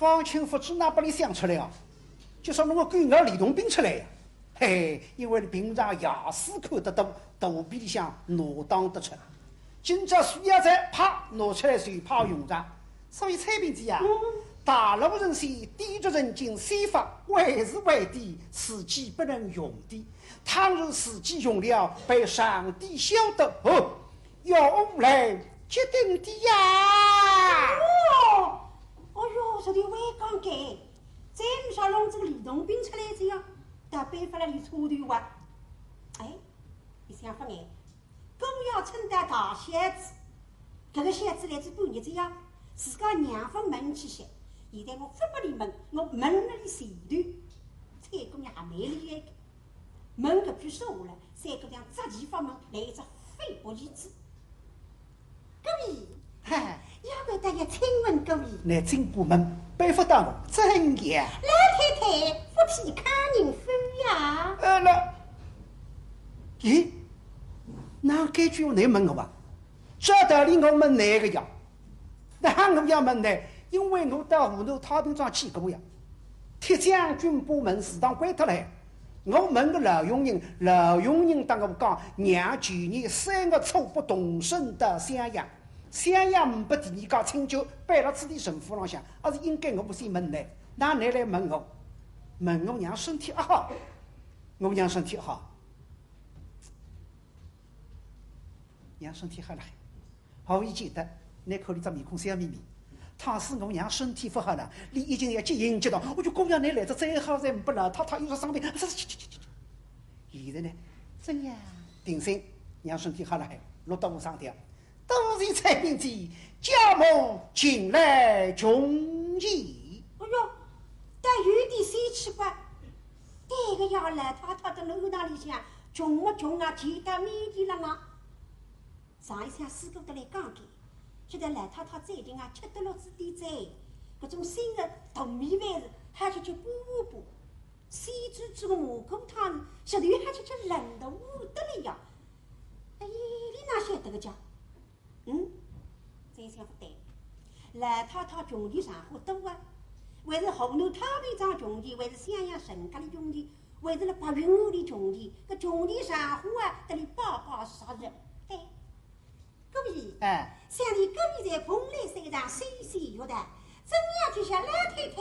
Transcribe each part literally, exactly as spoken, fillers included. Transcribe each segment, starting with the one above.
方卿勿知哪拨俚想出来啊，就说弄个狗咬吕洞宾出来呀。嘿，因为俚平常夜书看得多，肚皮里向拿当得出。今朝书要在，啪，拿出来就派用场。所以采萍姐啊，嗯。大罗神仙低俗人间仙法，还是为的自己不能用的。倘若自己用了，被上帝晓得，哦，要我来结棍的呀。哦，哦哟，说得还讲该，再勿说弄这个吕洞宾出来子呀，倒扳勿了俚差头哇。哎，你想法哎，姑爷称得大孝子，搿个孝子来仔半日子呀，自家娘勿问起些，现在我勿拨俚问，我问了俚前头，采萍姑娘还蛮厉害个。 问搿句说话了，三个两扎起法门来一只飞扑棋子。姑爷，嗨，要不得要请问姑爷。乃进过门，拜勿到我，怎样？老太太，勿提客人否呀？呃，那，咦，哪该句话难问我啊？照道理我问难个呀。 哪我要问呢？因为我到河南太平庄去过呀。铁将军把门自当关脱了，我问个老佣人，老佣人搭我讲，娘旧年三月初八动身到襄阳，襄阳呒拨第二家亲眷，摆辣此地陈府浪向，也是应该我勿先问呢。哪倷来问我？问我娘身体阿好？我娘身体阿好？ 娘身体好了海，何以见得？倷看俚只面孔笑眯眯。倘使我娘身体勿好了，俚一径要急性急动，我就姑爷倷来得再好，再呒拨老太太有啥生病。去去去去去。现在呢，怎样？定心，娘身体好了海，落到我上头。多谢采萍姐，家母近来穷奇。哎哟，倒有点稀奇怪。对个呀，老太太的楼堂里向，穷么穷啊，见得面前了啊。 上一向师哥得来讲个，晓得老太太最近啊，吃得落子点哉，搿种新个大米饭是，还吃吃补补补。鲜滋滋个蘑菇汤，实头还吃吃冷得勿得了呀。哎，你哪晓得个介？嗯，再想勿对，老太太穷奇场化多啊，还是河南太平庄穷奇，还是襄阳城郊里穷奇，还是辣白云庵里穷奇，搿穷奇场化啊，得来摆摆设设。哎， 姑爷，哎。想你姑爷在蓬莱山上修仙学道，怎样就像老太太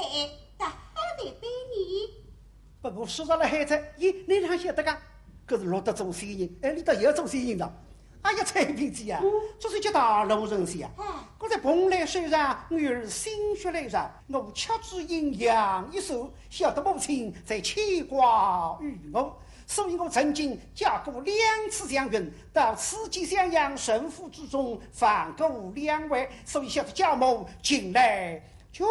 到海外拜你？不过说着了海哉，咦，你哪晓得个？可是落得做仙人，哎，你倒也做仙人了。哎呀，采萍姐啊，嗯。这是叫大罗神仙啊。哎。我在蓬莱山上，我儿心血来潮，我掐指阴阳一算，晓得母亲在牵挂于我。 所以我曾经借过两次祥云，到此间襄阳城府之中访过两回，所以晓得家母近来穷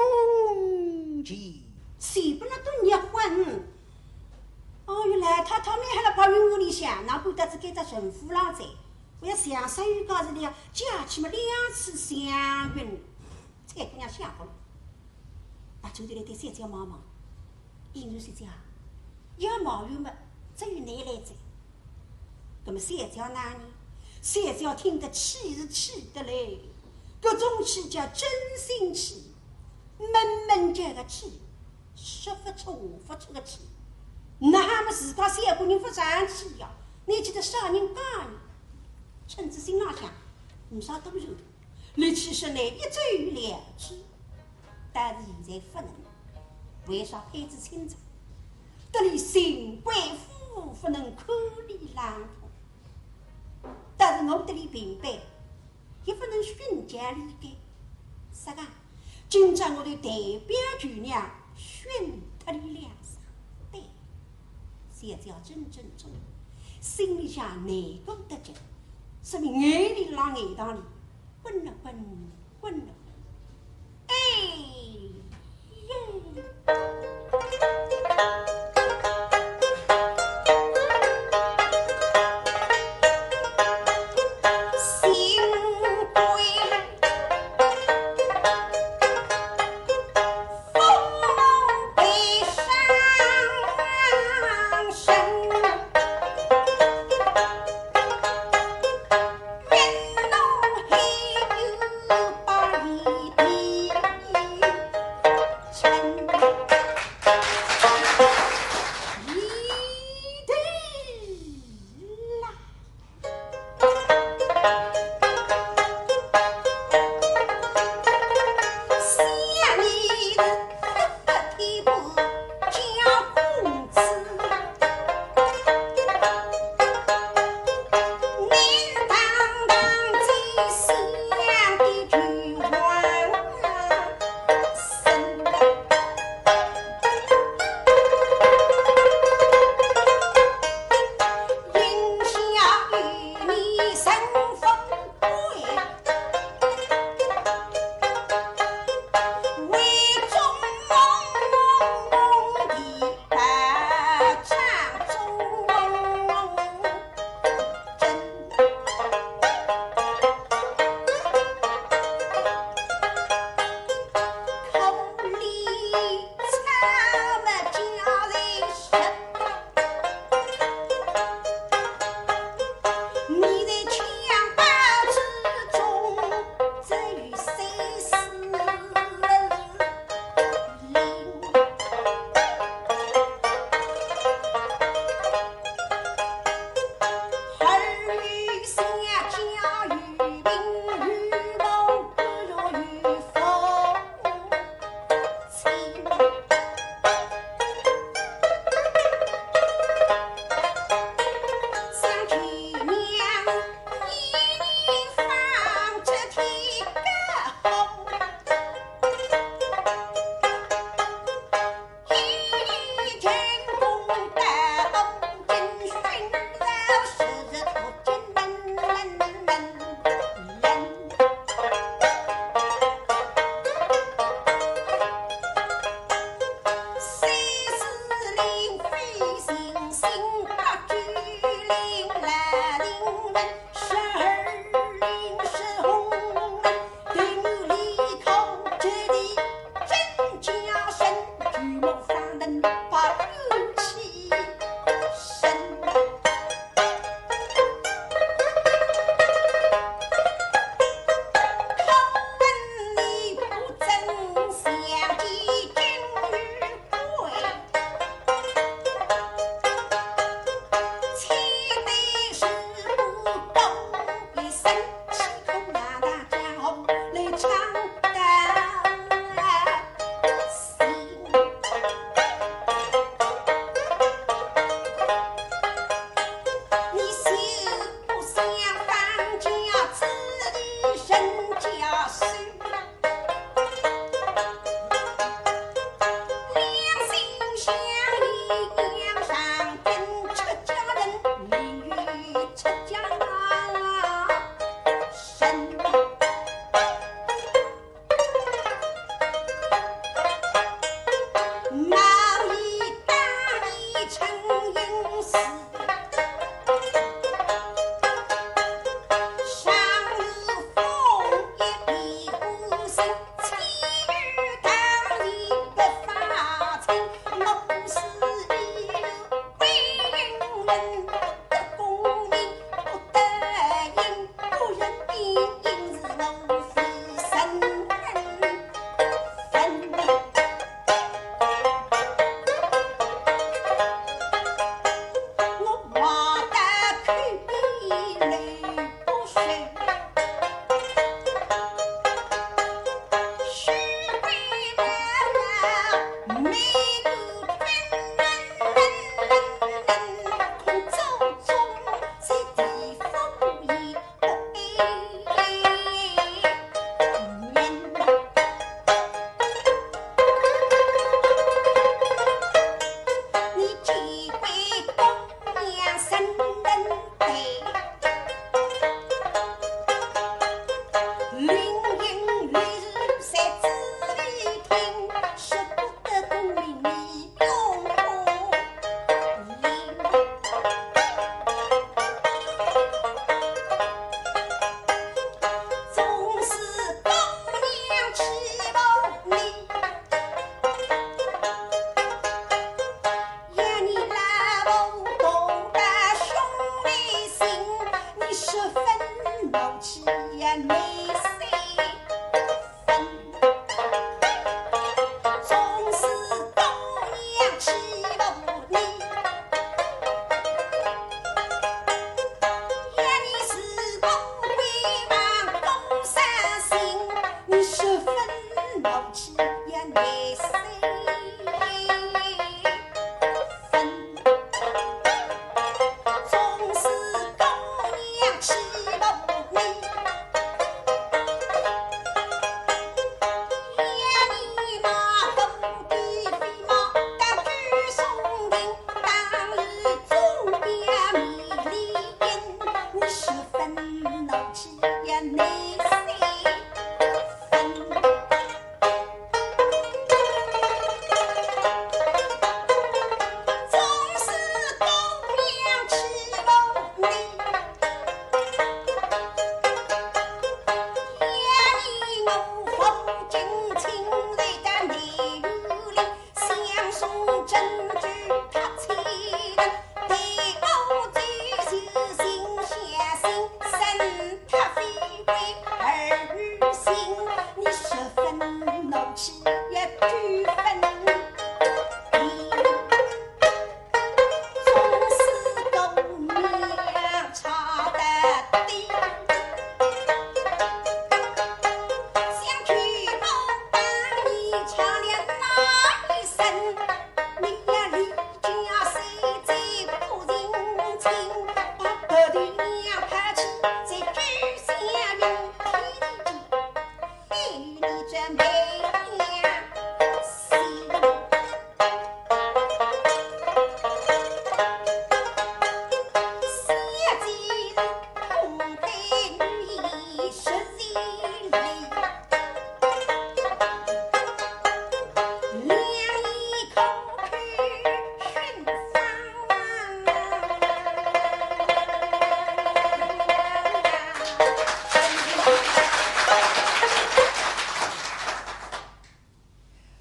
奇。是不那都热昏。哦，原来太太蛮还辣白云庵里向，哪不得自己在城府浪哉？我要想三月高是了，借起么两次祥云。 采萍姑娘想过了，把手头来对小姐望望，因为小姐啊，要望有么，只有倷来哉。那么小姐哪呢？小姐听得气是气得嘞，搿种气叫真心气，闷闷叫个气，说勿出话勿出个气。那么自家小姑娘勿争气呀，倷去搭啥人讲呢？趁仔心浪向，呒啥多说。 立起身来一走两步，但是现在勿能，为啥？配仔亲哉，得俚心肝夫妇勿能看俚冷痛。但是我得俚平辈，也勿能训诫俚个。啥个？今朝我就代表舅娘训脱俚两声。对，小姐真正中，心里向难过得极，说明眼泪辣眼堂里 滚了滚，滚了滚。哎呀！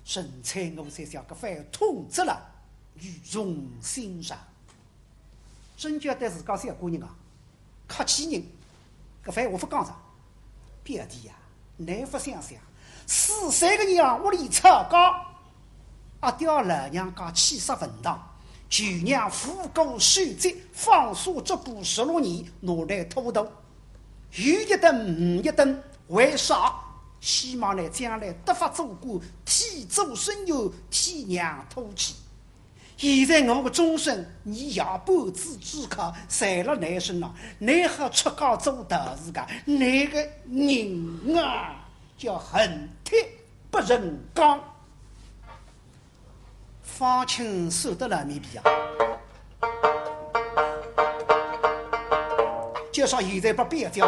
陈翠娥想想，搿番痛斥了，语重心长。真叫对自家小官人啊，客气人，搿番话勿讲哉。表弟呀，倷勿想想，四三个人啊，屋里吵架，阿爹老娘家气煞坟堂，舅娘无故受责，方卿做官十六年，拿倷拖大。 有一顿没一顿，为啥？希望倷将来得法做官，替祖伸冤，替娘透气。现在我个终身，倷爷半子之靠，侪勒倷身浪，倷还出家做道士个，倷个人啊，叫恨铁不成钢。 方卿受得了面皮啊。就说现在拨表姐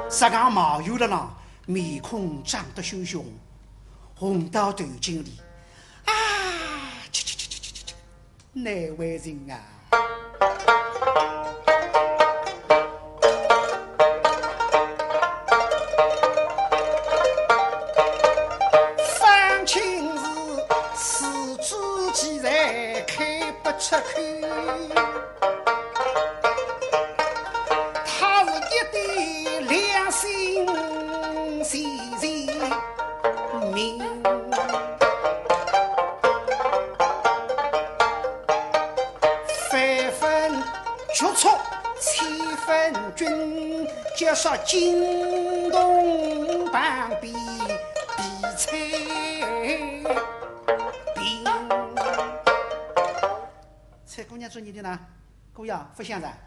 实梗埋怨了呢，面孔涨得血血红，红到头颈里。啊，去去去去去去去，难为情啊！ 方卿是自知既然开不出口，他是一点良心谁人命？三分局促千分君，叫啥惊动旁边比才。 病。采萍姑娘做你的呢，姑爷，勿响哉，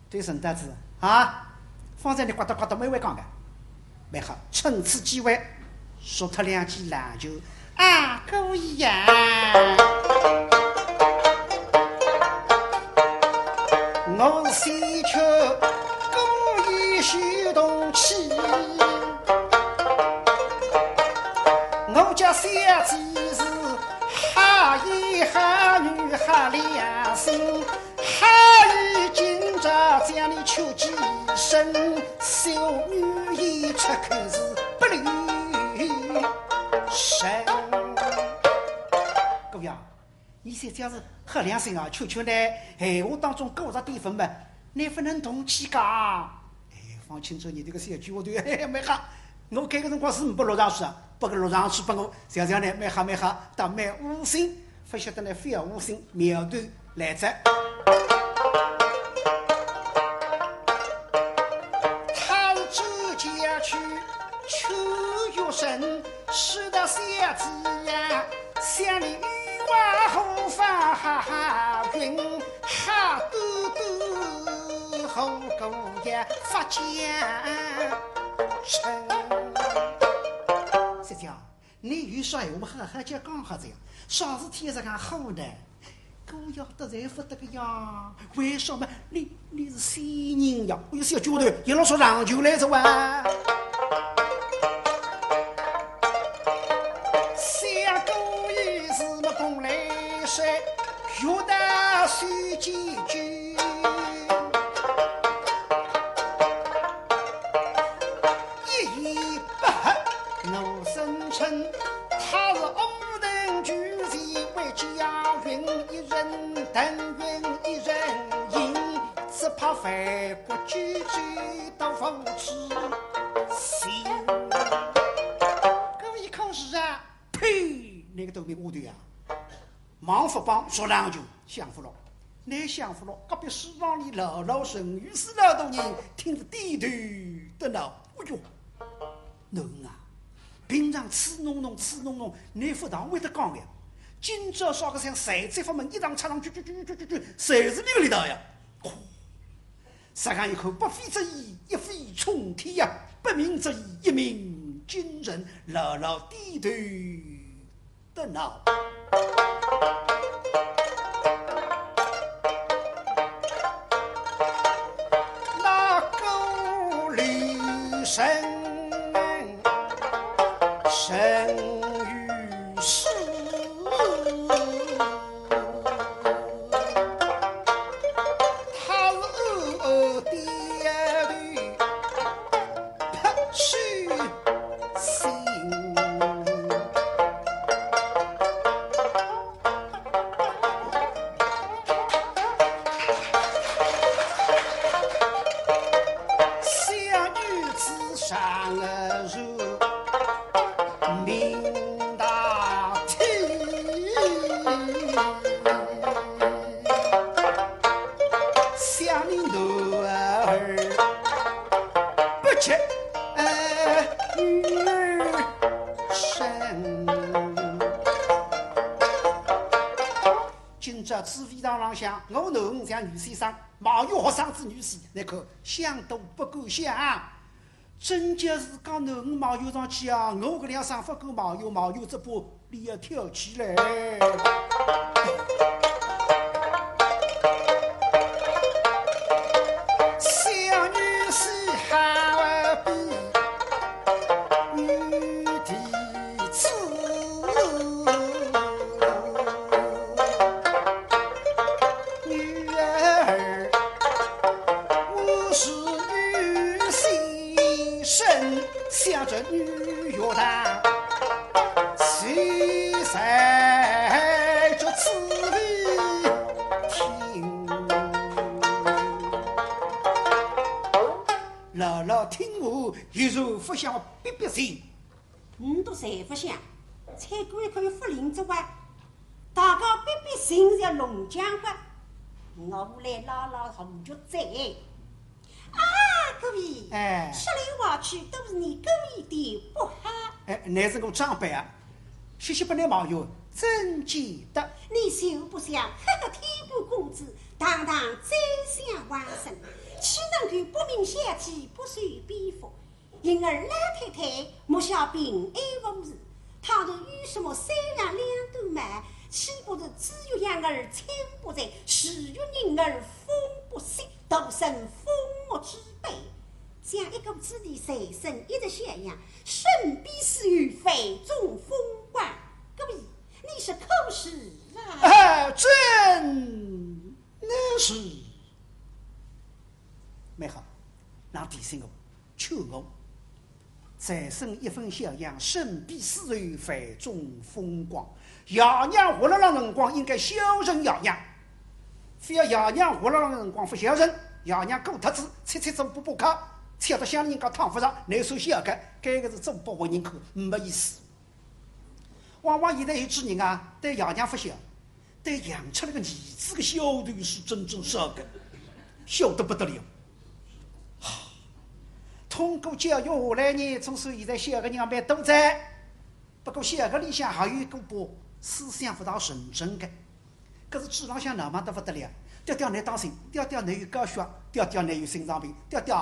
对沈大子啊，方才你呱嗒呱嗒没话讲个，蛮好，趁此机会说脱两句烂酒啊，姑爷。 我是先求姑爷休动气，我家小姐是好言好语好良心，好意今朝将你求几声，小女言出口是不留神。姑爷， 你小姐是好良心啊，求求呢，闲话当中加着点分嘛，你勿能动气噶。哎，方卿做你这个小鬼，我对，嘿嘿，蛮好。我搿个辰光是没落上去啊，拨个落上去拨我，想想呢，蛮好蛮好，倒蛮窝心，勿晓得呢，非要窝心，苗头来哉。他是周家去，邱玉生，是的，小姐呀，想你 花后发云，哈嘟嘟，后姑爷发奸臣。小姐，你有啥闲话好好叫讲好哉呀，啥事体一直讲好呢？姑爷得罪勿得个呀，为什么？你，你是仙人呀，我有小丫头，也老说郎舅来着哇。 相公也是么东来说，学得水几句。一言不合怒声嗔，他是五人聚集为家云，一人腾云一人影，只怕犯国九州到无处寻。各位可是啊， 呸！那个倒霉丫头呀，忙勿帮说郎舅，想勿落。你想勿落，隔壁书房里老老陈御史老大人听着点头得恼。哎哟，囡啊，平常气弄弄气弄弄，你勿大会得讲个。今朝啥个像谁在法门一堂插上去，去去去去去，侪是你个力道呀！ 实梗一口，不飞则已，一飞冲天呀！不鸣则已，一鸣惊人，牢牢点头得恼。那个刘神，神与世。 他是暗暗点头，拍手心。小女子上而如 明大体。想你男儿不及女儿身。今朝紫薇堂浪向，我囡儿像女先生，貌若学生子女婿，你看像都不够像。 真叫是讲囡儿貌若上去啊，我搿两声勿够貌若，貌若只怕你要跳起来。小女婿好比女弟子，女儿 我是女先生，想着女学堂，谁在有时候勿想逼逼情。倷笃侪勿想，采萍可以勿灵哉哇。大家逼逼情是要弄僵个，我来拉拉红局哉。啊，姑爷，哎。说来话去都是你姑爷的不好。哎，乃是我长辈啊，歇歇拨倷埋怨，怎见得？你休不想，呵呵，天官公子，堂堂宰相王孙，岂能够不明小计，不修边幅？幸而老太太目下平安无事，倘若有什么三长两短嘛，岂不是子欲养而亲不在，子欲育而风不息，徒生覆没之辈？想一个子弟才生一日小养，身边自有万种风光。姑爷，你说可是啊？哎，真乃是。蛮好，倷提醒我，劝我。 再生一份小养，身边自有万种风光。爷娘活勒浪辰光应该孝顺爷娘，覅爷娘活勒浪辰光勿孝顺，爷娘过脱仔，吃吃中补补卡，吃得乡里人家烫勿着，乃算孝个，该个是做拨活人看，没意思。往往现在有种人啊，对爷娘勿孝， 对养出来个儿子个孝道是真正少个，孝得不得了。通过教育下来呢，总算现在孝个人也蛮多哉。不过孝个里向还有一个把思想勿大纯正个，搿是嘴浪向闹猛得勿得了，爹爹倷当心，爹爹倷有高血压，爹爹倷有心脏病，爹爹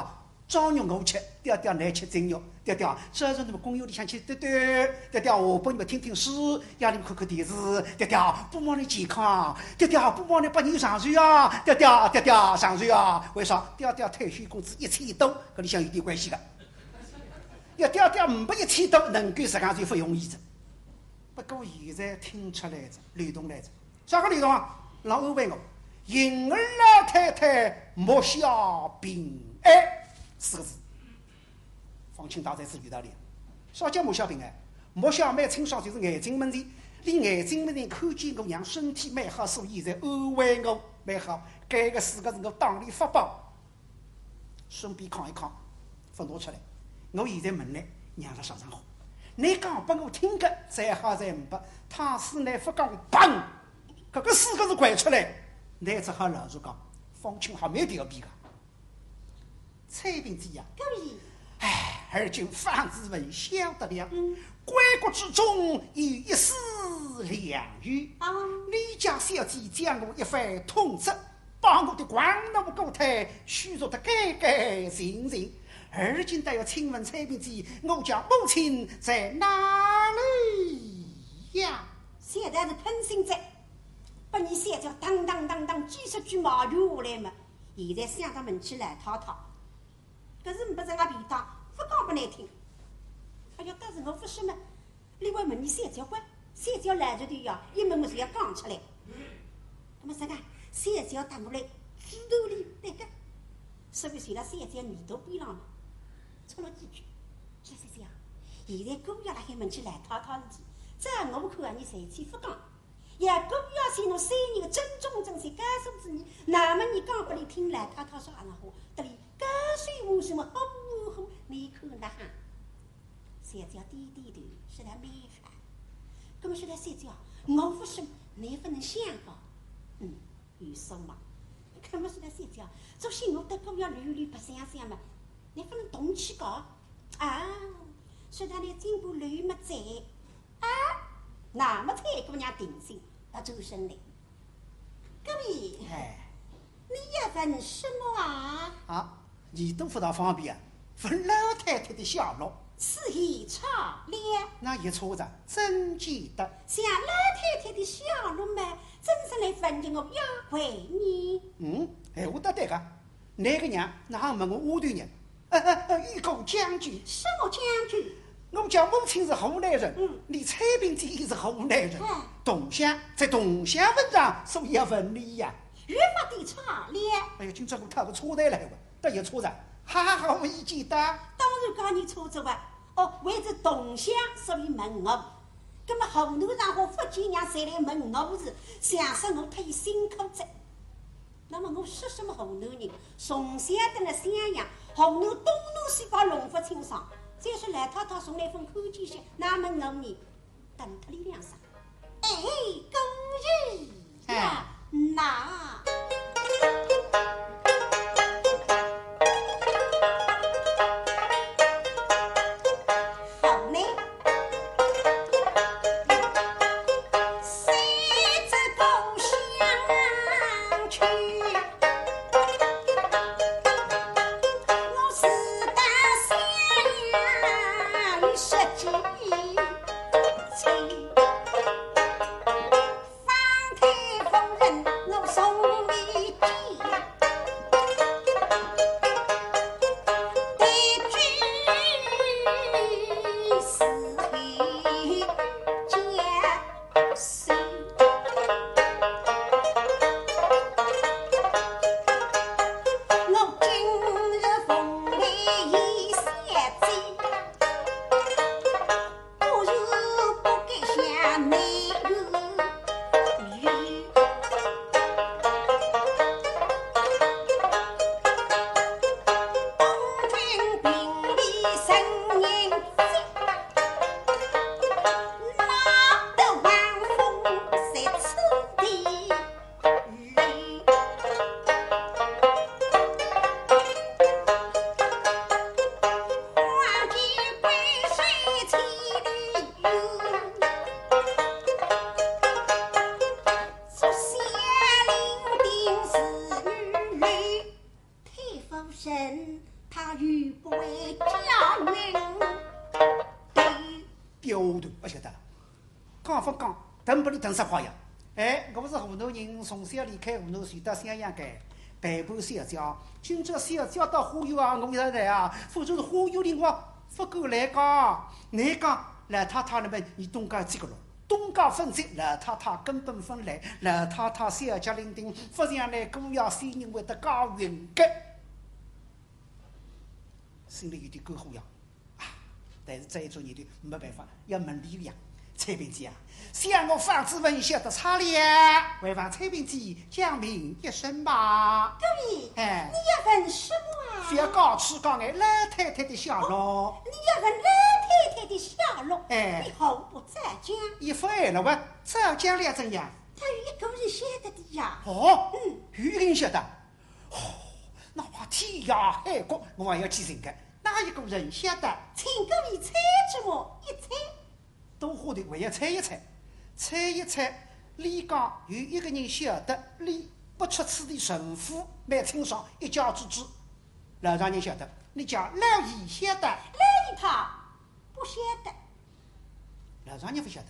张肉我吃，爹爹倷吃精肉，爹爹，这是你们公园里向去兜兜，爹爹，下半日嘛听听书，夜里嘛看看电视，爹爹，勿望倷健康，爹爹，勿望倷百年长寿啊，爹爹，爹爹，长寿啊。为啥？爹爹退休工资一千多，搿里向有点关系个。要爹爹呒不一千多，能够实梗就勿容易哉。不过现在听出来哉，漏洞来哉。 啥个漏洞啊？倷安慰我，幸而老太太目下平安四个字。方卿大才是有道理。啥叫目下平安？目下蛮清爽，就是眼睛门前，俚眼睛门前看见我娘身体蛮好，所以现在安慰我蛮好。搿个四个字我当俚法宝。 身边囥一囥，勿拿出来。我现在问倷，娘辣啥场化？倷讲拨我听个，再好再呒不，倘使倷勿讲，砰！搿个四个字掼出来，倷只好老实讲，方卿还蛮调皮个。采萍姐呀，姑爷。哎，而今方子文晓得了，嗯。闺阁之中有一丝良缘，啊。你家小姐将我一番痛斥， 把我的狂奴过胎羞辱得干干净净，而今倒要请问采萍姐，我家母亲在哪里呀？现在是困醒哉，拨倷小姐当当当当几十句骂下来嘛，现在想到问起来太太，搿是呒不啥个便当，勿讲拨倷听。哎呀，但是我勿说嘛， 俚会问倷小姐个，小姐来着的呀，一问么就要讲出来。那么啥个，小姐答过来，知道哩，对个。所以就辣小姐耳朵边浪嘛，出了几句。小姐啊，现在姑爷辣海问起来太太事体，照我看啊，倷随便勿讲。要姑爷是拿三年个真正真相告诉仔倷，那么倷讲拨俚听来，太太说啥话，搭俚告诉我什么好不好，倷看哪哼？ 小姐点点头，说道蛮好。那么说道小姐，我勿说，倷勿能想个。嗯，有数嘛。那么说道小姐，作兴我搭姑爷溜溜白相相嘛，倷勿能动气个。啊，说道倷进步溜么哉。啊，那么采萍姑娘定心，要转身来。 姑爷，哎。你要问什么啊？啊，倷倒勿大方便啊，问老太太的下落。此言差了。哪哼差哉？怎见得？想老太太的下落嘛，怎生来问着我丫鬟呢？嗯，闲话倒对个，倷个娘哪哼问我丫头呢？ 呃，呃，呃，有个讲究。什么讲究？我家母亲是河南人，嗯。倷采萍姐也是河南人，嗯。同乡，在同乡份上，所以要问俚呀。越发的差了。哎呀，今朝我讨个错头来哇，倒也错哉，哈哈，我已经到。当然讲倷错哉哇，哦，为仔同乡，所以问我。那么河南人和福建人侪来问我是，想说我忒辛苦哉。那么我说什么河南人，从小蹲辣襄阳，河南东南西北弄勿清爽。再说老太太从来勿看见些，那么我呢，等脱伊两声。哎，姑爷呀，哎。那。好呢。 谁知故乡去，我自到襄阳十几载。方太夫人我从未见，对君是非间。 我今日奉陪一小姐，不如不该想你。东君并立神人。 哪得王府在此地来？花间归谁千里游？竹下伶仃是女楼。 太夫人，她又不会嫁人。对。刁头，勿晓得。讲勿讲，等拨伊等煞坏呀。哎，我是河南人，从小离开河南，随到襄阳个，陪伴小姐啊。今朝小姐到花园啊，我一道来啊，否则是花园里我勿敢来个。倷讲，老太太那么，伊东家这个了。 东家勿在，老太太根本勿来，老太太小脚伶仃，勿像倷姑爷仙人会得介运个。心里有点肝火呀，啊，但是再一转念头，没办法，要问俚个呀。采萍姐啊，想我方子文晓得差了，还望采萍姐讲明一声吧。姑爷，哎。你要问什么啊？覅讲，去讲哎，老太太的下落。你要问老太太的下落，哎。你何不 再讲。伊勿来了哇，再讲了怎样？她有一个人晓得的呀。哦，嗯。有一个人晓得。哦，哪怕天涯海角，我也要去寻个。哪一个人晓得？请姑爷猜着么一猜。多花头还要猜一猜，猜一猜，俚讲有一个人晓得，俚不出此地，陈府蛮清爽，一家之主。老丈人晓得，俚叫老爷晓得。老爷他不晓得。 老丈人勿晓得，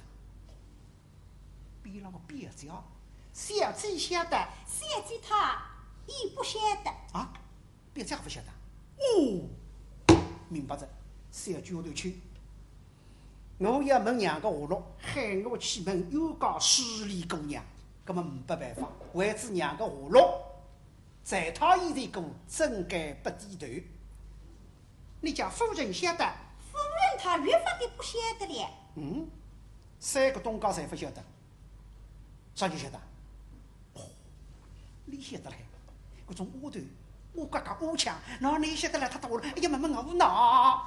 边浪个表姐啊，小姐晓得。小姐她也不晓得。啊，表姐也勿晓得。哦，明白哉，小姐丫头去。我要问娘个下落，喊我去问冤家势利姑娘，搿么没办法，为仔娘个下落，在她以前个，怎敢不低头？ 你家夫人晓得？夫人她越发的不晓得了。嗯，三个东家侪勿晓得，啥人晓得？哦，你晓得嘞，搿种丫头，乌嘎嘎乌腔，哪能晓得了？她到了，哎呀，问问我哪？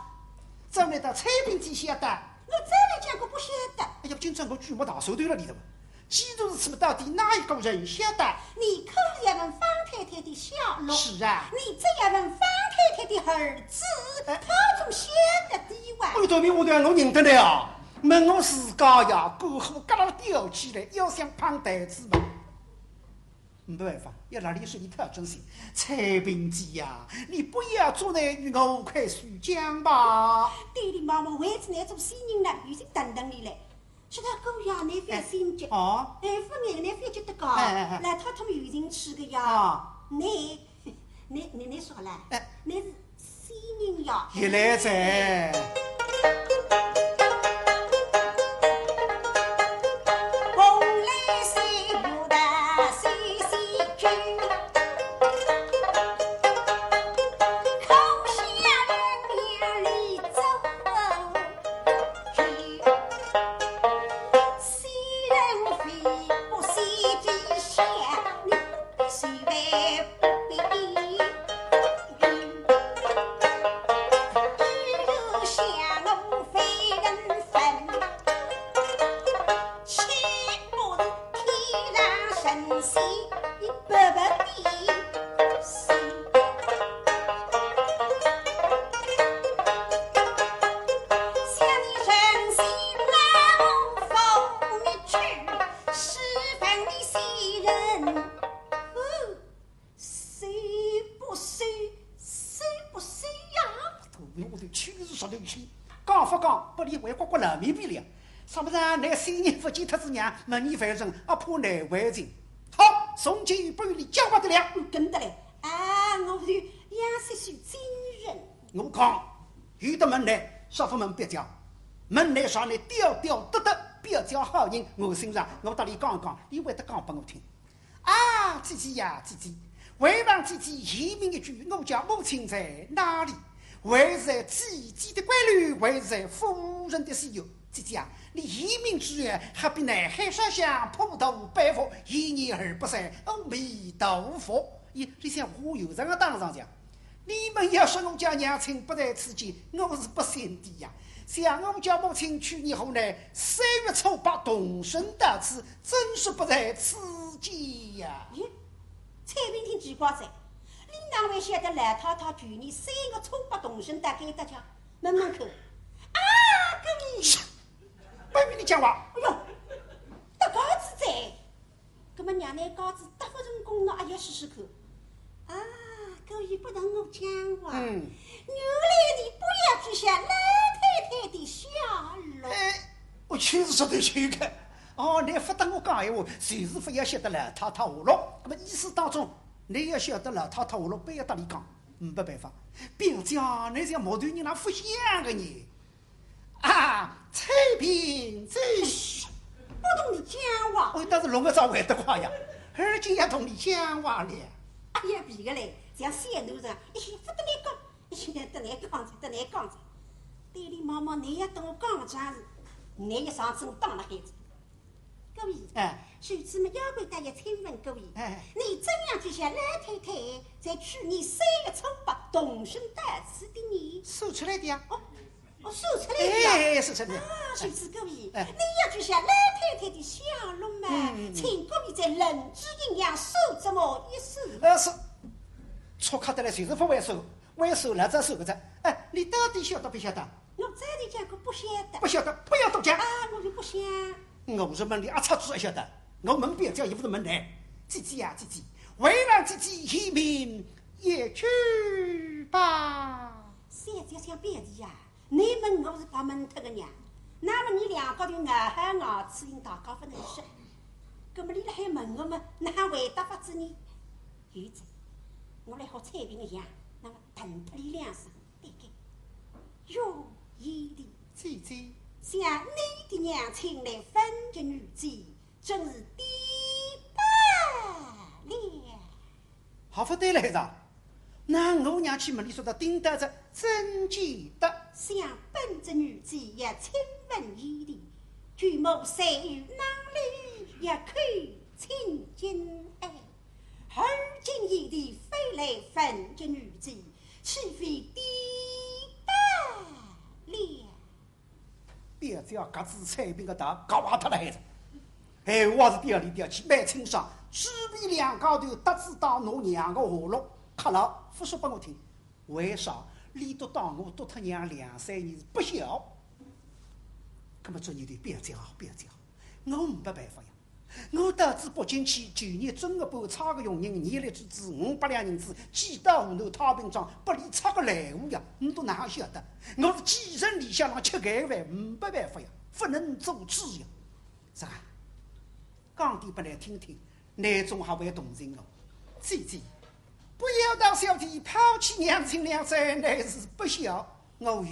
怎么到采萍姐晓得？我早来讲过不晓得。哎呀，今朝我举目大手头了，你懂吗？ 既然如此么，到底哪一个人晓得？你可要问方太太的下落。是啊。你只要问方太太的儿子，哎。他总晓得的哇。哎呦，倒霉丫头，我认得倷啊，问我自家呀，骨头嘎啦吊起来，要想碰台子嘛。没办法，要拿俚说俚太真心。采萍姐呀，你不要做难，与我快速讲吧。对了，妈妈，为仔倷做仙人呢，有心等等你嘞。 说到姑爷，倷覅心急。哎，哦。哎，夫人，倷覅急得个。哎，哎，哎。老太太们有人去个呀。啊。倷，倷，倷，倷说了，哎。倷是仙人呀。也来哉。心，你白白的心。想你诚心来无风你去，是分你喜人。嗯，是不是？是不是呀？我头去是啥东西？讲勿讲，拨俚还刮刮老面皮了。啥物事啊？乃三年勿见脱仔娘，问俚勿成，阿怕难为情。好，从今不与你讲话的了。嗯，跟得来。啊，我是杨雪雪真人。我讲，有得问来，啥勿问表姐？问来啥呢？吊吊得得，表姐好人，我欣赏，我搭俚讲讲，俚会得讲拨我听。 啊，姐姐呀，姐姐，还望姐姐言明一句，我家母亲在哪里？还是在姐姐的闺楼，还是在夫人的西楼？姐姐啊，你言明之后，好比南海烧香，普渡拜佛，一念而不散，阿弥陀佛。咦，你想我有这个当上讲？ 你们要说我家娘亲不在此间，我是不信的呀。想我家母亲去年河南三月初八动身到此，怎说不在此间呀？咦，采萍听奇怪哉，你哪会晓得老太太去年三月初八动身到该搭去？问问看。啊，姑爷！不与你讲话。哎哟，搭架子哉。 葛么让倷架子搭勿成功，倷也要试试看。啊，姑爷不同我讲话。嗯。原来你不要知晓老太太的下落。哎，我就是说得这个。哦，倷勿搭我讲闲话，就是勿要晓得老太太下落。葛么意思当中，倷要晓得老太太下落，不要搭俚讲，没办法。表姐，倷像木头人，哪勿响个呢？ 啊，采萍在。嘘，不同你讲话。哦，但是弄个啥会得快呀？而今要同你讲话了。哎呀，皮个嘞，像小囡子，一歇勿搭倷讲，一歇搭倷讲着，搭倷讲着。对俚妈妈，倷要搭我讲桩事，倷一上次我打了孩子。姑爷，哎。如此么，要不大爷请问姑爷，哎。你怎样知晓老太太在去年三月初八动身到此的呢？说出来的呀。哦， 哦，说出来的呀。哎，说出来的。啊，如此姑爷，哎。你要知晓老太太的下落嘛，嗯，嗯，嗯。请姑爷在冷知阴阳说这么一说。呃，是，粗刻得来就是勿会说，会说了再说个哉。哎，你到底晓得不晓得？我早就讲过不晓得。不晓得，不要多讲。啊，我就不想。我是问你阿察子晓得，我问表姐也不是问倷。姐姐呀，姐姐，为难姐姐言明一句吧。小姐想表弟呀， 你问我是白问脱个呀，那么你两个头咬好牙齿，大家勿能说。葛么你辣海问我么，哪回答法子呢？有哉，我来学采萍个样，那么疼脱俚两声，对个。哟，贤弟，姐姐，想你的娘亲来分及女子，真是低白了。 还勿对来哉？那我娘去问俚说道，顶到这曾记得。想本这女子也请问贤弟，舅母在于哪里，也可请进哎。而今贤弟非来问及女子，岂非低白了？ 表姐搿仔采萍个头搞坏脱了海子。闲话是调里调去，蛮清爽，嘴皮两家头搭仔搭拿娘个下落，克牢勿说拨我听。为啥？俚笃当我丢脱娘两三年是不孝。葛么转念头，表姐啊，表姐啊，我没办法呀。 我到仔北京去，旧年正月半差个佣人，拿来仔五百两银子，寄到河南太平庄，拨俚拆个烂污呀，倷笃哪晓得？我是寄人篱下浪吃盖饭，没办法呀，不能做主呀。是啊，讲点拨倷听听，倷总还会同情我。姐姐，不要道小弟抛弃娘亲两载，乃是不孝。 我有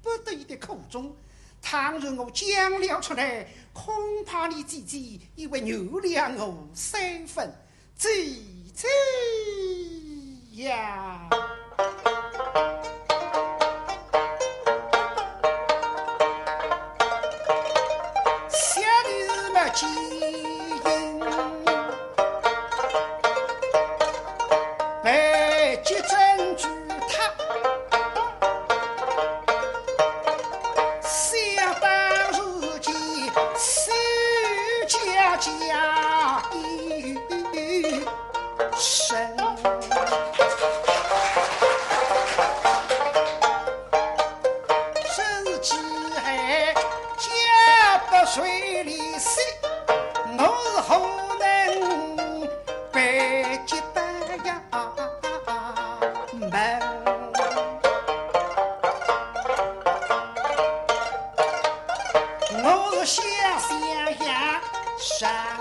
不得已的苦衷，倘若我讲了出来，恐怕你姐姐也会原谅我三分。姐姐呀，想你是没见 被结珍珠塔，想当如今，世家家有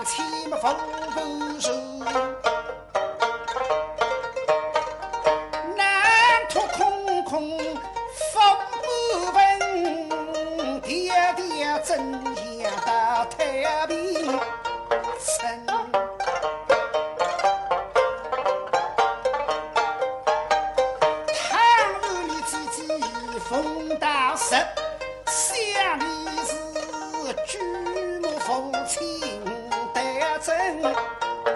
千万不是，难脱空空佛不问，爹爹怎样到太平城？倘若你姐姐奉大事，想你是举目无亲得真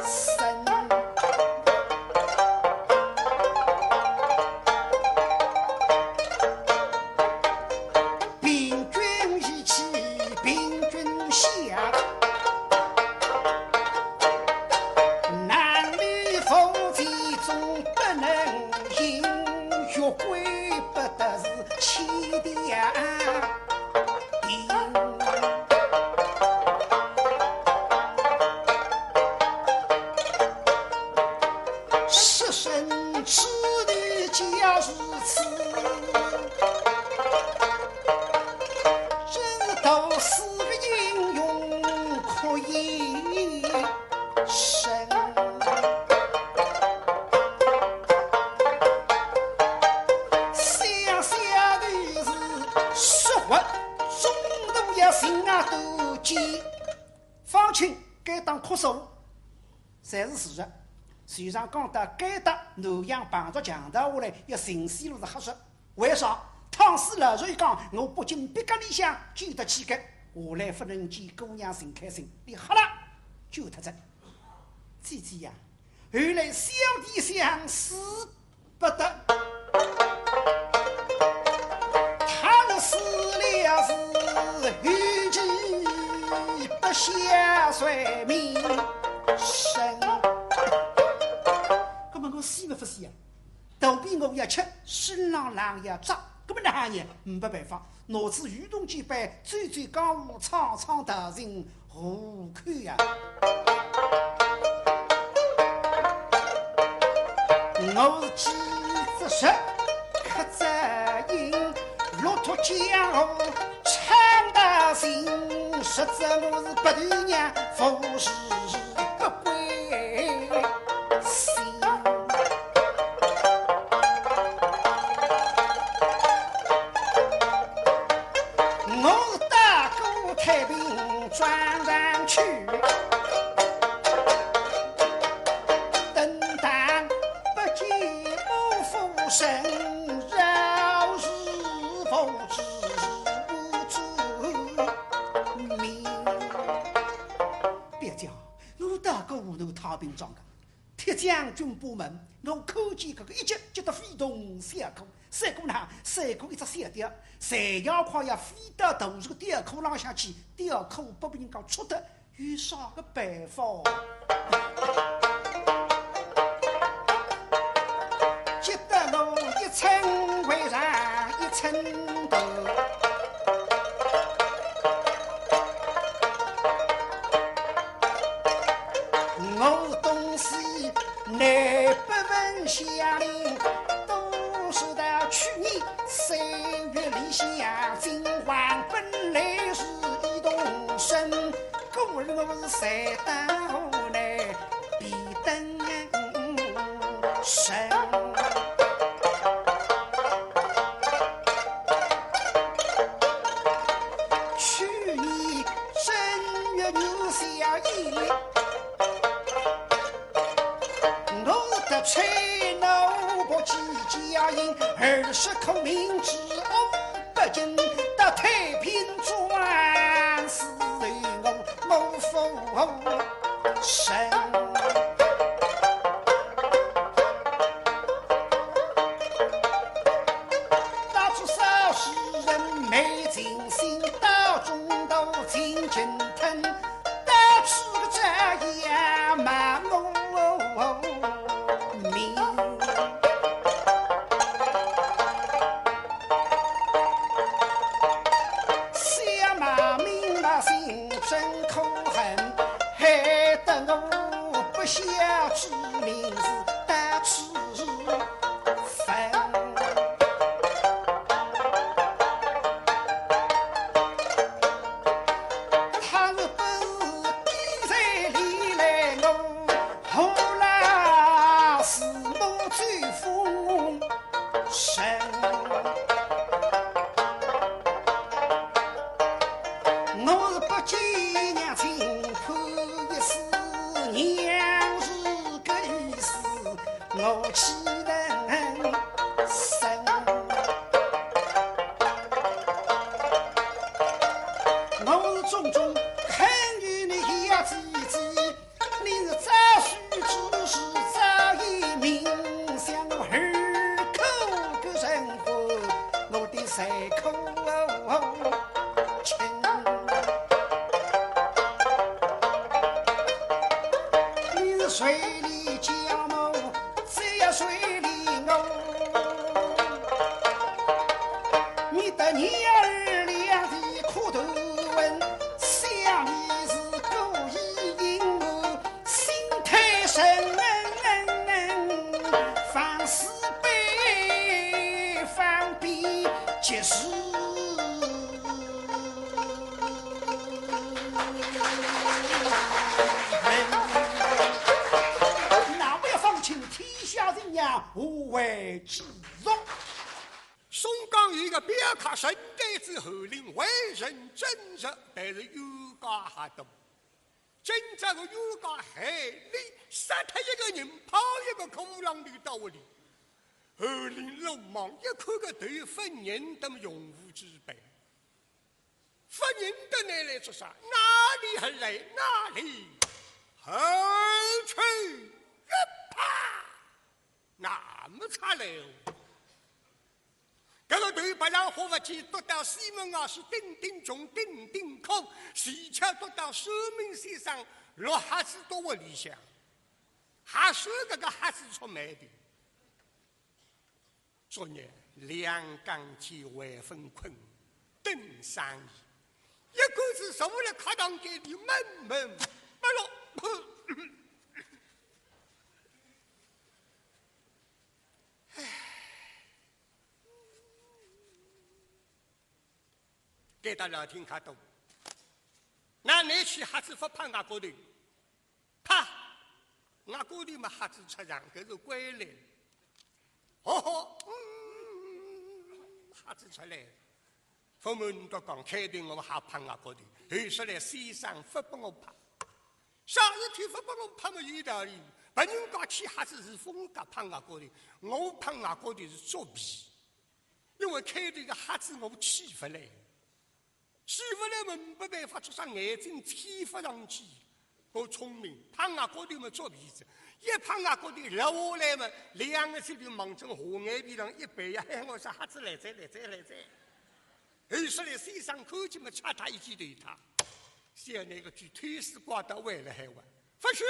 身。 凭君一起凭君下，男女夫妻总不能行，学规不得是欺爹定。设身处地假如此， 真是读书的英雄可以生。想想的是说话，中途要寻啊多见。方卿该当哭诉， 侪是事实。随上讲到该搭南阳碰着强盗下来，要寻死路是瞎说。为啥？倘使老实一讲，我不进别家里向救得起个，下来不能见姑娘寻开心，你瞎了，救脱哉。姐姐呀，后来小弟想死 不得。倘若死了是后期不孝随名声。那么我死么不死啊？肚皮饿要吃，身浪冷要着，那么哪能？没办法，拿仔渔筒简板，走走江湖，闯闯大情， 何苦呀？我是饥则食，渴则饮，路途江湖闯大行，实则我是不头娘，无事不归心。 我是到过太平庄上去，登堂不见我夫人，饶是不知我主名。别讲，我到过河南太平庄个， 铁将军把门，我看见搿个一急急得非同小可。赛过哪？赛过一只小调，赛要快要飞到大树个吊桍浪向去，吊桍拨别人家戳脱，有啥个办法？急得我一寸为上一寸头。 我东西南北文下令，都是到去年三月里向，金王本来是一动身，故而我是才到河南避登身。 去年正月元宵夜，我得差奴仆寄家印，二十颗明珠五百斤，到太平庄是我我夫人。 到处少时人美尽心，到中途尽尽吞，到处个这样骂我名。 小马明白心真可恨，害得我不孝之名是到处分。他若不是低才我是种种恨你呀姐姐，你是早许之时早已明，想我二口个人活，我的三口情。你是水里家母，只要水里我。你的娘儿两地苦头问，想你是故意引我，心太深，放肆被放比及时。那么要放清天下人呀，无为之中。松江有一个表客沈黛之，后来为人正直，但是冤家还多。真正个冤家害俚杀脱一个人，抛一个骷髅头到屋里。后来鲁莽一看个头勿认得，么用武之辈。 勿认得倷来做啥？哪里而来？哪里而去？一啪，那么出来哦。搿个头白浪花勿见，跌到西门外是叮叮穷，叮叮空，恰巧跌到算命先生落瞎子到屋里向，还算搿个瞎子出卖的。 昨日两更天还朆困，等生意，一个是坐辣客堂间里闷闷不乐。唉，该搭老听客多，那倷去瞎子勿拍额角头？ 啪！额角头么瞎子出场，搿是归来。哦吼，嗯，瞎子出来。勿瞒倷讲，开头我还拍额角头，后首来先生勿拨我拍。啥事体勿拨我拍么有道理，别人家去瞎子是风格拍额角头，我拍额角头是作弊。因为开头个瞎子我起勿来。 起勿来么，没办法，做啥眼睛贴勿上去。我聪明，拍额角头么作弊哉，一拍额角头落下来么，两个手头望准下眼皮浪一扳呀，喊我啥瞎子来哉，来哉，来哉。后首来先生看见么，嚓嗒一记头一塌。想倷个鬼，推屎刮到位了还玩，勿许！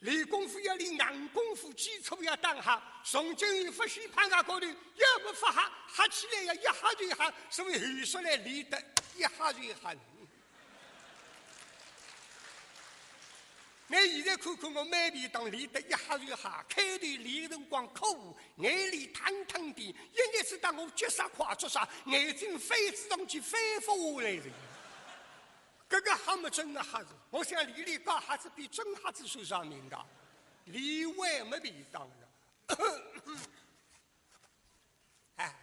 练功夫要练硬功夫，基础要打好，从今以后勿许拍额角头，要么勿瞎，瞎起来要一瞎就瞎，所以后首来练得一瞎就瞎。倷现在看看我蛮便当，练得一瞎就瞎，开头练辰光苦，眼泪淌淌的，一日子当我急煞快做啥，眼睛翻仔上去翻勿下来哉。 搿个瞎么真个瞎子，我想练练假瞎子比真瞎子算啥名堂？练坏么便当哉。哎，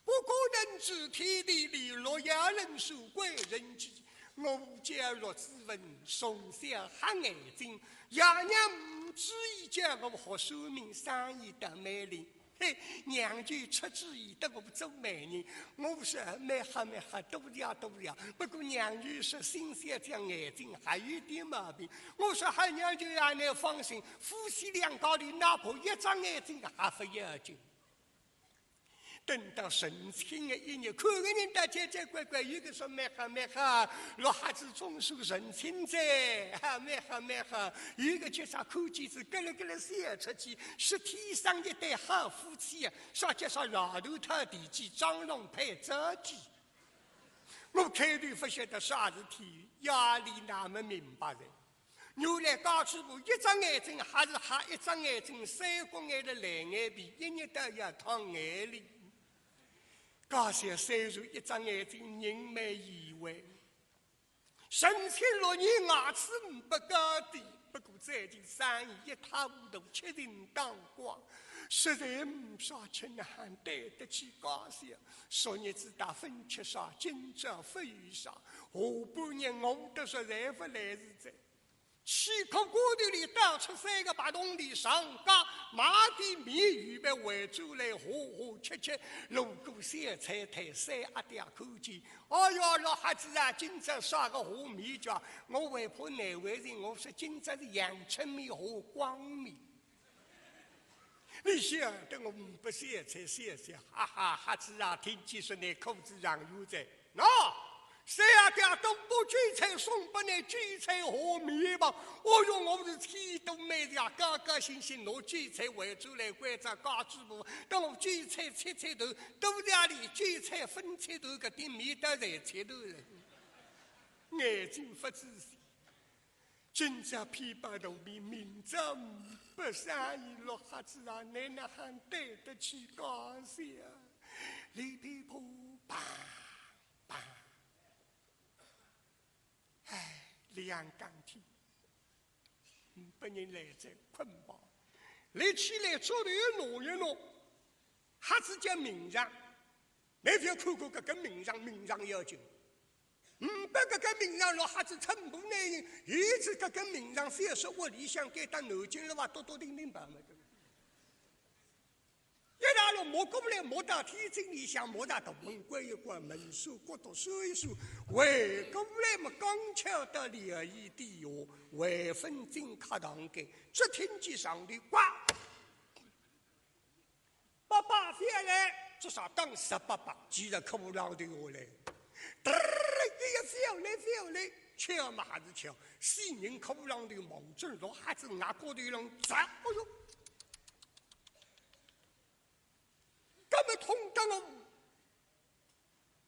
不过人知天地利，若要能守贵人计，我家陆子文从小瞎眼睛，爷娘唔注意，叫我学算命生意得蛮灵。 嘿，娘舅出主意搭我做媒人，我说蛮好蛮好，多谢多谢。不过娘舅说新小姐眼睛还有点毛病，我说好娘舅啊，倷放心，夫妻两家头哪怕一只眼睛还勿要紧。等到成亲的一日，看个人倒乖乖乖乖，有个说蛮好蛮好，落瞎子总算成亲哉，哈，蛮好蛮好，有个叫啥看见仔咯咯咯笑出去， 是天生一对好夫妻啊，啥叫啥老头讨地基，张龙配赵姬。我开头勿晓得啥事体，夜里那么明白哉。原来家主婆一只眼睛还是瞎，一只眼睛三角眼的蓝眼皮，一日到夜淌眼泪。家小虽然一只眼睛，人蛮贤惠。 成亲六年牙齿呒不高低，不过最近生意一塌糊涂，吃尽当光，实在呒啥吃哪哼对得起家小。昨日子大勿吃啥，今朝勿有啥，下半日我都实在勿来事哉。去客馆头里倒出三个八铜钿上家，买点面预备回转来，好好吃吃。路过小菜摊，三阿爹看见，哎哟，老瞎子啊，今朝啥个和面叫？我还怕难为情，我说今朝是阳春面和光面。你晓得我勿小菜小菜，哈哈，瞎子啊，听见说你口子上有罪。喏，三阿爹多把酒菜送拨你，酒菜和面吧。哦哟，我是气都没了，高高兴兴拿酒菜回转来，关照家主婆，等我酒菜切切头，肚皮里酒菜分切头，搿点面倒侪切头了。眼睛勿仔细，今朝偏摆大面，明朝勿生意，老瞎子啊，你哪哼对得起家小？里皮婆，砰，砰。 唉，两更天，嗯，拨人来哉，困吧。立起来，桌头拿一拿，瞎子叫名状，倷覅看过搿个名状，名状要紧。嗯，拨搿个名状，老瞎子寸步难行，一直搿个名状，覅说屋里向，该搭南京路啊，笃笃定定跑么。 一大路摸过来，摸到天井里向，摸到大门关一关，门闩角度闩一ܩ，回过来么，刚巧到了一点哦，回分进客堂间，只听见上头呱，伯伯覅来，这啥当十伯伯，其实客户浪头下来，嘚儿，哎呀，覅来，覅来，巧么还是巧，死人客户浪头望准老瞎子额角头浪砸，哎哟！ 搿么痛得我，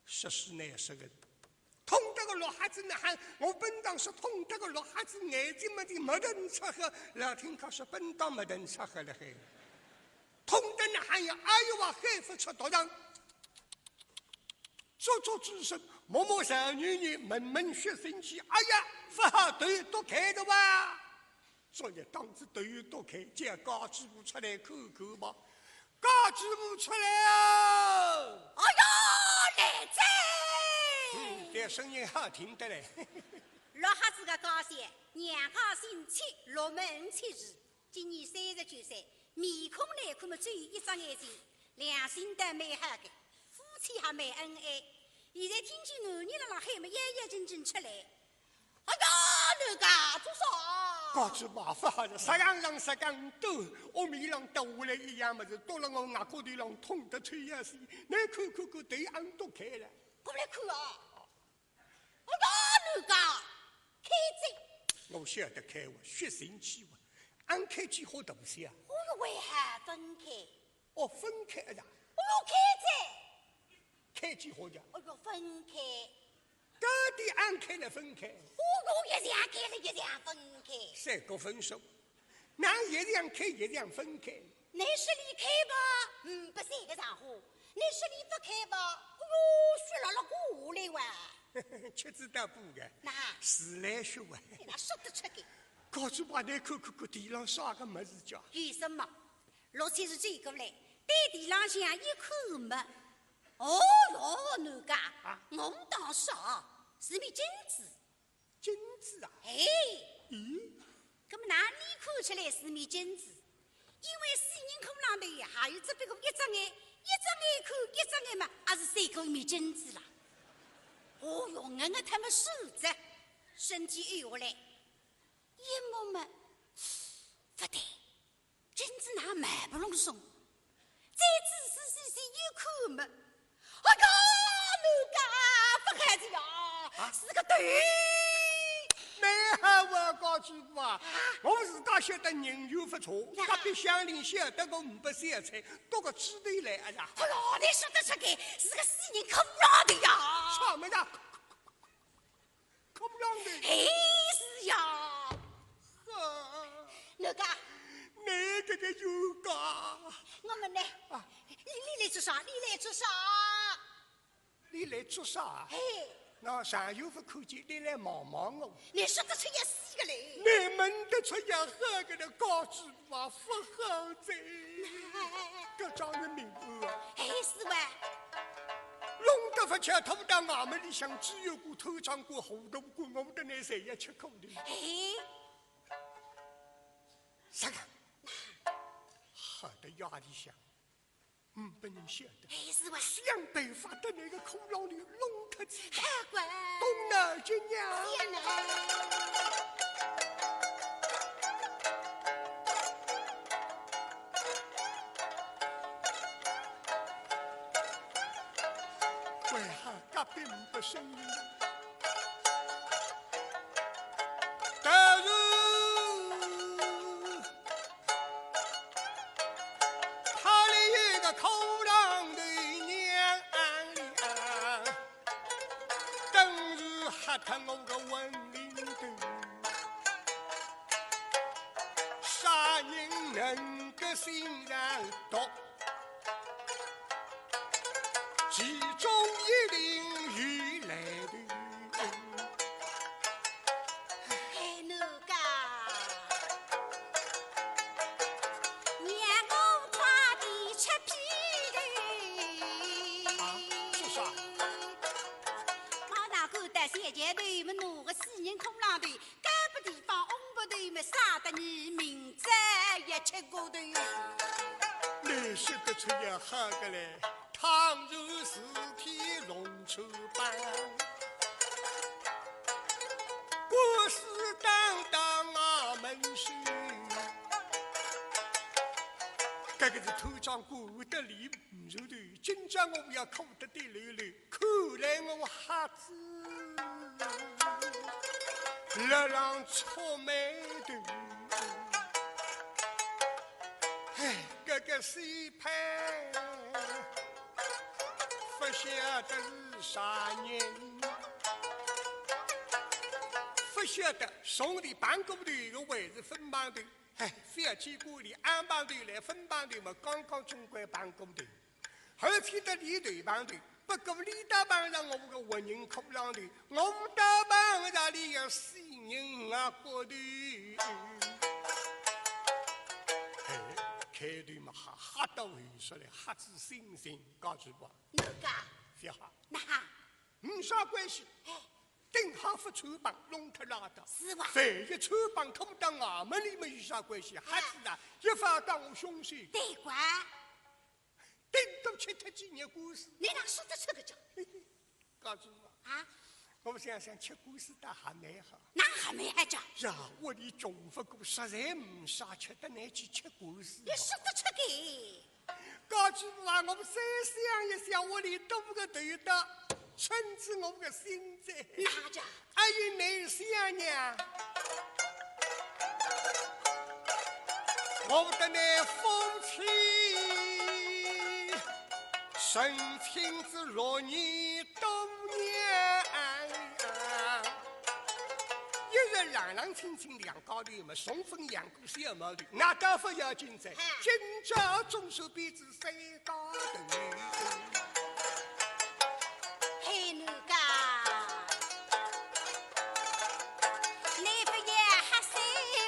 说是难说个，痛得个老瞎子呐喊，我本当是痛得个老瞎子眼睛么就墨腾赤黑，老听客说本当墨腾赤黑了嘿。痛得呐喊呀，哎哟啊，喊勿出独长。足足之身，摸摸小女人，扦扦血腥气，哎呀，勿好，头剁开的哇！ 昨日当仔头剁开，叫家主婆出来看看吧。家主婆出来哦！哎哟，来哉！嗯，搿声音好听得来。老瞎子个家小，娘家姓戚，落门戚氏，今年三十九岁，面孔来看么只有一只眼睛，良心倒蛮好个，夫妻还蛮恩爱。现在听见男人辣辣喊么，要要紧紧出来。 哎呀，侬讲做啥？家主婆勿好哉，啥样样啥样都，屋面浪倒下来一样么事，剁了我额角头浪痛得抽要死，侬看看看，头昂剁开了。过来看啊！哎呀，侬讲，开哉！我晓得开哇，血腥气哇，俺开几化大小啊？哦哟，为啥分开？ 哦，分开了。哦哟，开哉！开几化呀？哦哟，分开。到底俺开了分开？哦哟，一样开了一样分开。三个分手，哪一样开一样分开？侬说伊开吧，嗯，勿是一个场化；侬说伊勿开吧，哦哟，血辣辣过下来哇。吃仔大补个，哪？自来水哇。侬哪说得出个？家主婆，侬看看看，地浪啥个物事叫？有啥么？ 陆七是走过来，对地浪向一看么，哦哟，侬讲，啊？我当是啊，是面镜子。镜子啊？哎，咦？搿么哪里看出来是面镜子？因为死人窟浪头还有只别个一只眼，一只眼看一只眼嘛，也是赛过面镜子啦。哦哟，硬硬他妈竖着，身体矮下来，一摸么，勿对， 镜子哪蛮不隆松，再仔仔细细一看么，哎呀，侬讲勿好哉呀，啊？是个头。蛮好啊，家主婆啊，啊？我自家晓得人缘勿错，呀。隔壁乡邻晓得我呒不小菜，剁个猪头来啊呀。哎哟，侬说得出个，是个死人窟浪头呀。啥么呀？ 窟浪头。哎，是呀。啊。侬讲。侬搿个冤家。我问侬，啊。侬，侬来做啥？侬来做啥？侬来做啥？嘿。那上有勿看见，侬来望望我。侬说得出也是个嘞。侬问得出也好个，搿家主婆啊，勿好哉。搿桩人命案啊。哎，是哇。 弄得勿巧，拖到衙门里向，知县官、探长官、户部官，我搭侬侪要吃苦头。哎，哪里想，嗯，拨人晓得。哎，是哇。想办法拿搿个骷郎头弄脱仔。好乖。懂了，金娘。谢了。为何隔壁没声音？但是 他里有个骷郎头娘啊，等于吓脱我个魂灵头，啥人能够心肠毒？其中一定有来头。 哎，奴家，让我快点出皮头。啊，是啥？我哪个得小姐头么，拿个死人骷郎头，高不地方，翁不头么，杀得你明朝也吃过头。你说得出也好个嘞。 倘若事体弄错办，官司当当衙门审。搿个是土长官得理不如头，今朝我要哭得滴溜溜，看来我瞎子勒浪触霉头。哎，搿个死派 勿晓得是啥人，勿晓得上头碰过头个还是粉碰头。哎，覅去管伊，硬碰头来粉碰头嘛，刚刚总归碰过头。而且得伊头碰头，不过伊搭碰着我个活人骷郎头，我搭碰着伊个死人啊骨头。哎，开头嘛，吓，吓到后首来，吓仔心情，告诉我。 奴家，覅吓。哪哈？没啥关系，顶好勿穿帮，弄脱拉倒。是哇。万一穿帮拖到衙门里面有啥关系？瞎子啊，一发当我凶手。对个。顶多吃脱几年官司。你哪说得出个讲？告诉我。啊？我想想，吃官司倒还蛮好。哪还蛮好讲？呀，屋里穷勿过，实在没啥吃，得拿去吃官司。你说得出个？ 告诉我啊，我再想一想，屋里多个头大，趁仔我个心哉。哪家？哎呀，难想呀。我搭倷夫妻成亲仔六年多年，一日冷冷清清两家头嘛，重逢两个 小毛头，那倒勿要紧哉，哎。今朝总算比仔三家头。嘿，奴家，你勿要瞎三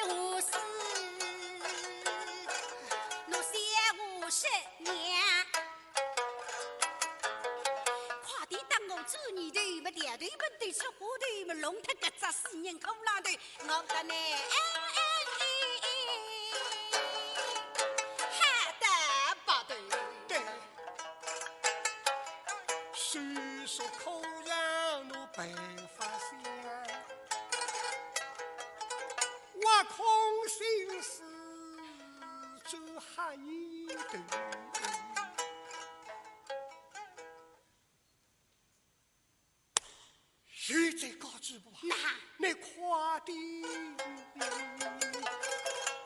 胡四，侬三胡十二。 快点搭我转念头，么调头问头出花头，么弄脱搿只死人骷郎头，我搭倷哎哎哎哎，好得不得。对，虽说可让侬办法想，挖空心思做吓人头。 现在告诉我啊，哪？你快点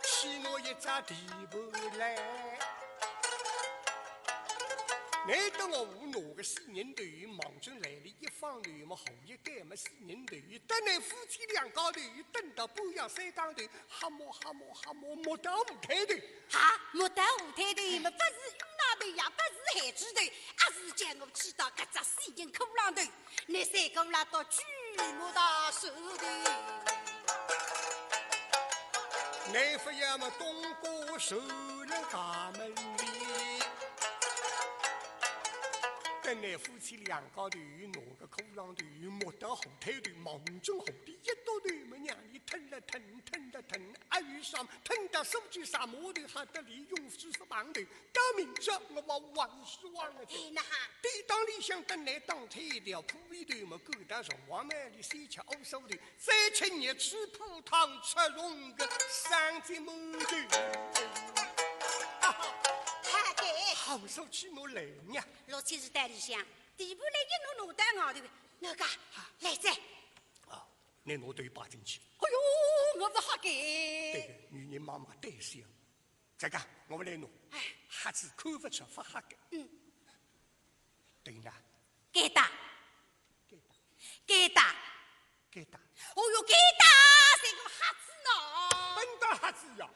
去拿一只地盘来。你等我拿个死人头望准来了一放头么，后一改么死人头，等你夫妻两家头，等到半夜三更头， 瞎摸瞎摸瞎摸，摸到五台头。啊，摸到五台头，么勿是冤大头，也勿是害子头，而是叫我去到搿只死人骷郎头，你三个拉到举目大手头。你勿要么东过手了衙门里，等你夫妻两家头拿个骷郎头，摸到五台头，望准后头一头么让伊吞了吞，吞了吞，阿有啥吞到手指啥毛头还得利用，是勿碰头，到明朝我还还是忘了。哎，那哈。地当里向等来当天一条，铺一头么，够得上黄梅里先吃乌苏头，再吃热水铺汤吃龙个三斤馒头。哈哈，好个。好手起我来呀。老千是在里向，地步来一弄弄到外头，那个，来哉。哦，拿侬头摆进去。哎哟，我勿吓个。对个，女人妈妈胆小。这个，我来弄。哎。瞎子看勿出勿吓个。嗯。对呢。该打。该打。该打。该打。哦哟，该打，这个瞎子呢？笨蛋瞎子呀！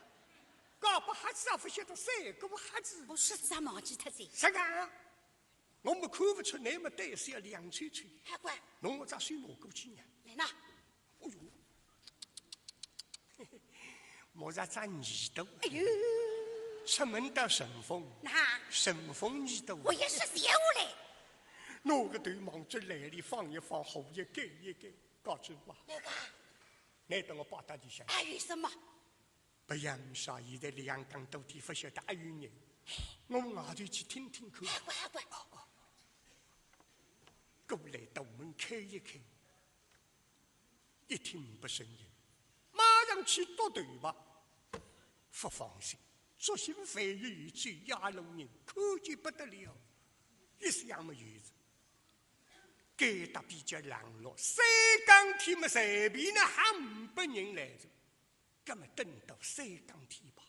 搞不瞎子也勿晓得三个瞎子。我说啥忘记脱哉？啥个？我们看勿出那么胆小，两抽抽。还管。侬我只手拿过去呢。来呐。哎哟。莫说只耳朵。哎哟。出门到顺风，那？顺风耳朵。我也是笑嘞。拿个头望着篮里放一放，喉也盖一盖，告诉我。那个？难得我摆到里向。哎，为什么？不要说，现在两江都地勿晓得阿有人，我外头去听听看。哎，乖，乖。过来大门开一开，一听没声音，马上去踱头吧。勿放心，作兴万一有走夜路人，看见不得了。一想么有事，该搭比较冷落，三更天么随便哪哼拨人来着。 那么等到三更天吧，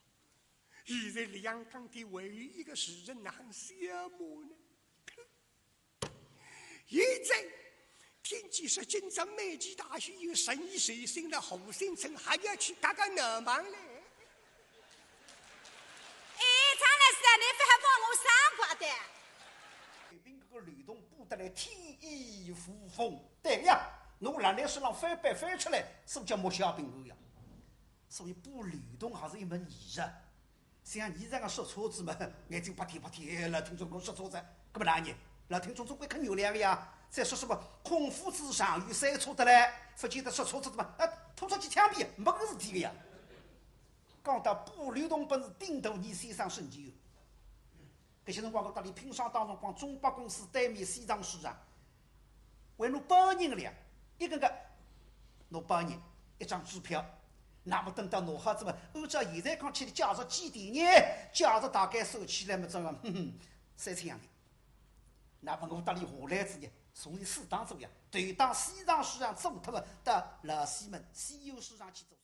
现在两江头还有一个时辰，哪哼消磨呢？现在天气说今朝梅前大雪，有十二岁新了，何新春还要去搭个闹忙嘞。哎，张老师啊，你不要帮我上挂的。搿个漏洞补得来天衣无缝，对呀，侬烂泥水浪翻板翻出来，是勿是叫木屑并购呀？ 所以补漏洞还是一门艺术。像伲这样说错子嘛，眼睛白天白天，老听众讲说错子，搿么哪能？老听众总归肯原谅个呀。再说什么孔夫子上有三错得来，勿见得说错子的嘛，啊，拖出去枪毙，没搿事体个呀。讲到补漏洞本事，顶大伲先生沈建友。 搿歇辰光，我搭俚拼双档辰光，中百公司对面西藏书场，还拿包银个了，一个个拿包银，一张支票。那么等到拿好子嘛，按照现在讲起来，价值几钿呢？价值大概算起来嘛，总要，哼哼，三千洋钿。那么我搭俚下来子呢，从伊四档做呀，对档西藏书场做脱嘛，到老西门西游书场去做。